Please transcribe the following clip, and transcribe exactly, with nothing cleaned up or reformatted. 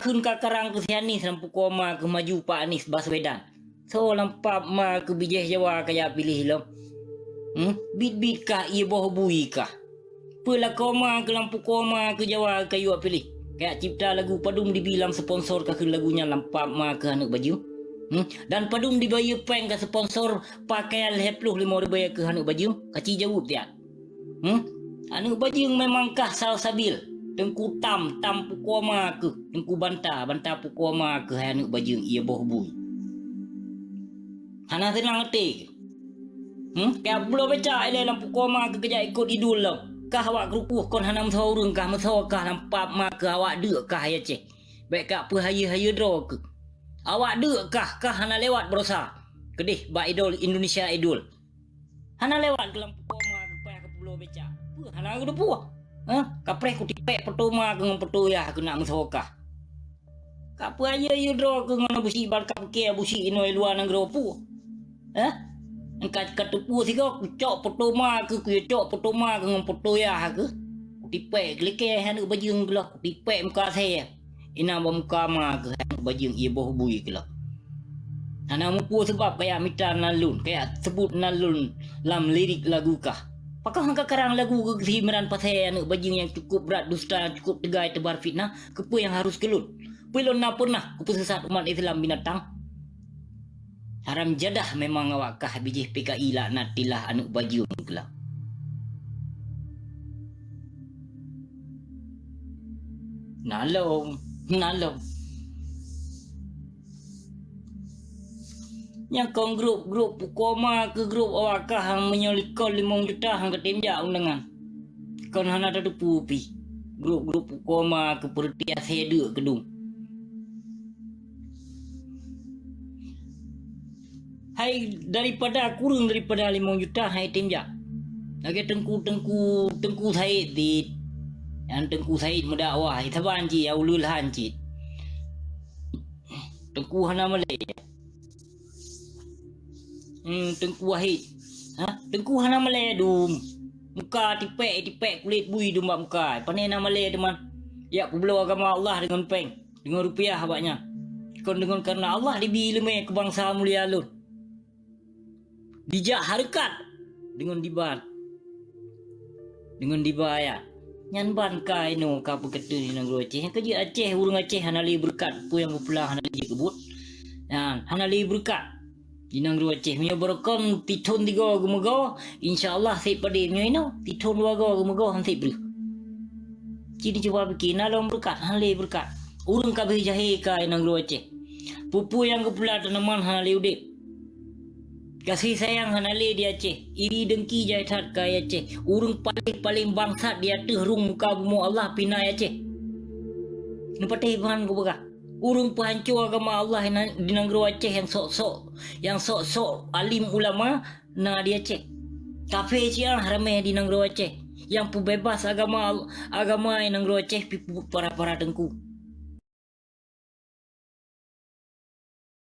Kheun ka karang keu si Anies lam pukoe ma keuh maju Pak Anies Baswedan. Soe lam pap ma keuh bijéh Jawa kajak piléh lom? Hmm? Bit-bit kah ié boh bui kah? Peue lakoe ma keuh lam pukoe ma keuh Jawa kayue piléh? Kajak cipta lagu padum dibi lam sponsor ka kheun lagu nyan lam pap ma keuh aneuk bajeueng? Hmm? Dan padum dibayeue péng ka sponsor pakaian lhèe ploh limong ribèe keuh aneuk bajeueng? Kaci jaweueb tiat. Hmm? Aneuk bajeueng memang kah Salsabil, Teungku Tam, Tam pukoe ma keuh, Teungku Banta, Banta pukoe ma keuh hai aneuk bajeueng ié boh bui. Hana seunang até keuh? Hmm? Kajak bloe becak ilèe lam pukoe ma keuh kajak ikot idul lom. Kah awak keurukoh kon hana meusawa ureueng kah, meusawa kah lam pap ma keuh awak deuk kah hai Aceh. Bèk kah peuhayeue-hayeue droe keuh. Awak deuk kah, kah hana lewat baroesa. Keudeh bak idol Indonesia Idol. Hana lewat keuh lam pukoe ma keuh payah keu bloe becak. Peue hana geuteupeue? Hah? Kapreh kutipék poto ma keuh ngon poto yah keuh nak meusawa kah. Ka peuhayeue-hayeue droe keuh ngon Abusyik Barka Peuke, Abusyik inoe luwa nanggroe peue? Hah? Ka, kateupeue sigoe kucok poto ma keuh, kuyue cok poto ma keuh ngon poto yah keuh. Kutipék keuh likèe hai aneuk bajeueng keuh lom, kutipék muka asèe. Inan bak muka ma keuh hai aneuk bajeueng ié boh bui keuh lom. Hana mupeue seubab kajak mita nan lôn, kajak seubut nan lôn lam lirik lagu kah. Pakon han kakarang lagu keu si Imran Pasè aneuk bajeueng nyang cukup brat dusta, nyang cukup teuga teubar fitnah, keupeue nyang harôh keu lôn? Peue lôn na peunah kupeuseusat umat Islam binatang? Haram jadah memang awak kah bijéh P K I laknatillah aneuk bajeueng keuh lom. Na lom, na lom. Nyang kon grup-grup pukoe ma keuh grup awak kah meunyoe likot limong juta han katem jak undangan. Kon hana tateupeue pih. Grup-grup pukoe ma keuh peureuti asèe deuk keudong. Hai daripada kureueng daripada limong juta hai tem jak. Lagèe teungku, teungku, teungku Said cit. Nyang teungku Said meudakwah, saban cit, ya ulul han cit. Teungku hana malèe. Hmm, Teungku Wahid. Ha? Teungku hana malèe dum. Muka tipék, tipék kulét bui dum bak muka. Pané na malèe teuma. Jak peubloe agama Allah deungon péng, deungon rupiah awaknyan. Kon deungon kareuna Allah dibi ileumèe keu bansa mulia lôn. Dijak hareukat deungon diban. Deungon diba ayat. Nyan ban ka inoe ka peukeuteu di nanggroe Aceh. Nyang keujeuet Aceh, ureueng Aceh hana lé beureukat, peue nyang geupula hana lé jeuet keu buet. Nyan, hana lé beureukat. Di nanggroe Aceh, meunyoe barokon tithon tigo geumeugo, insya Allah sép padé. Meunyoe inoe, tithon dua go geumeugo, han sép breuh. Ci neucuba pike, na lom beureukat, han lé beureukat. Ureueng ka abéh jahé ka di nanggroe Aceh. Peue-peue nyang geupula tanaman hana lé udép. Gaséh sayang hana lé di Aceh, iri deungki jai that ka di Aceh. Ureueng paléh-paléh bangsat di ateueh rhueng muka bumoe Allah pih na di Aceh. Neupatéh ban kupeugah, ureueng peuhanco agama Allah di nanggroe Aceh nyang sok-sok, nyang sok-sok alim ulama na di Aceh. Kafé siah ramé di nanggroe Aceh, nyang peubeubaih agama, agama di nanggroe Aceh pih para-para teungku.